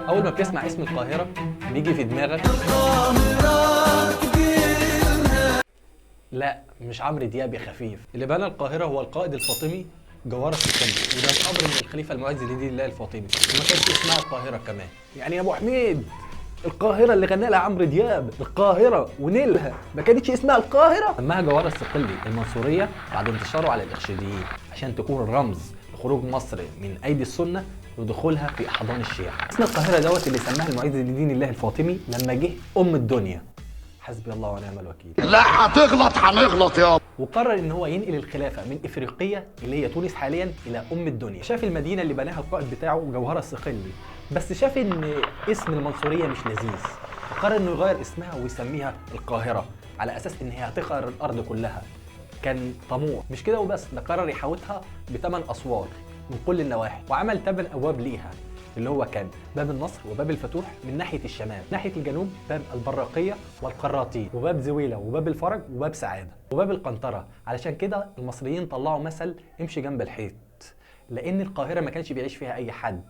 اول ما بتسمع اسم القاهرة بيجي في دماغك لا مش عمرو دياب يا خفيف. اللي بنى القاهرة هو القائد الفاطمي جوهرة الصقلي، وده الامر من الخليفة المعز لدين الله الفاطمي، وما كانش اسمها القاهرة كمان. يعني يا ابو حميد القاهرة اللي غنى لها عمرو دياب القاهرة ونيلها ما كانتش اسمها القاهرة؟ سماها جوهرة الصقلي المنصورية بعد انتشاره على الإخشيديين عشان تكون رمز لخروج مصر من أيدي السنة ودخولها في أحضان الشيعة. اسم القاهرة دوت اللي سماها المعز لدين الله الفاطمي لما جه أم الدنيا، حسبي الله ونعم الوكيل. لا هتغلط هنغلط يا. وقرر ان هو ينقل الخلافة من افريقية اللي هي تونس حاليا الى ام الدنيا. شاف المدينة اللي بناها القائد بتاعه جوهره الصقلي، بس شاف ان اسم المنصوريه مش لذيذ، فقرر انه يغير اسمها ويسميها القاهرة على اساس ان هي هتقهر الارض كلها. كان طموح مش كده وبس، ده قرر يحوطها بثمان اسوار من كل النواحي، وعمل 8 ابواب ليها اللي هو كان باب النصر وباب الفتوح من ناحية الشمال، ناحية الجنوب باب البراقية والقراطين، وباب زويلة وباب الفرج وباب سعادة وباب القنطرة. علشان كده المصريين طلعوا مثل امشي جنب الحيط، لأن القاهرة ما كانش بيعيش فيها أي حد.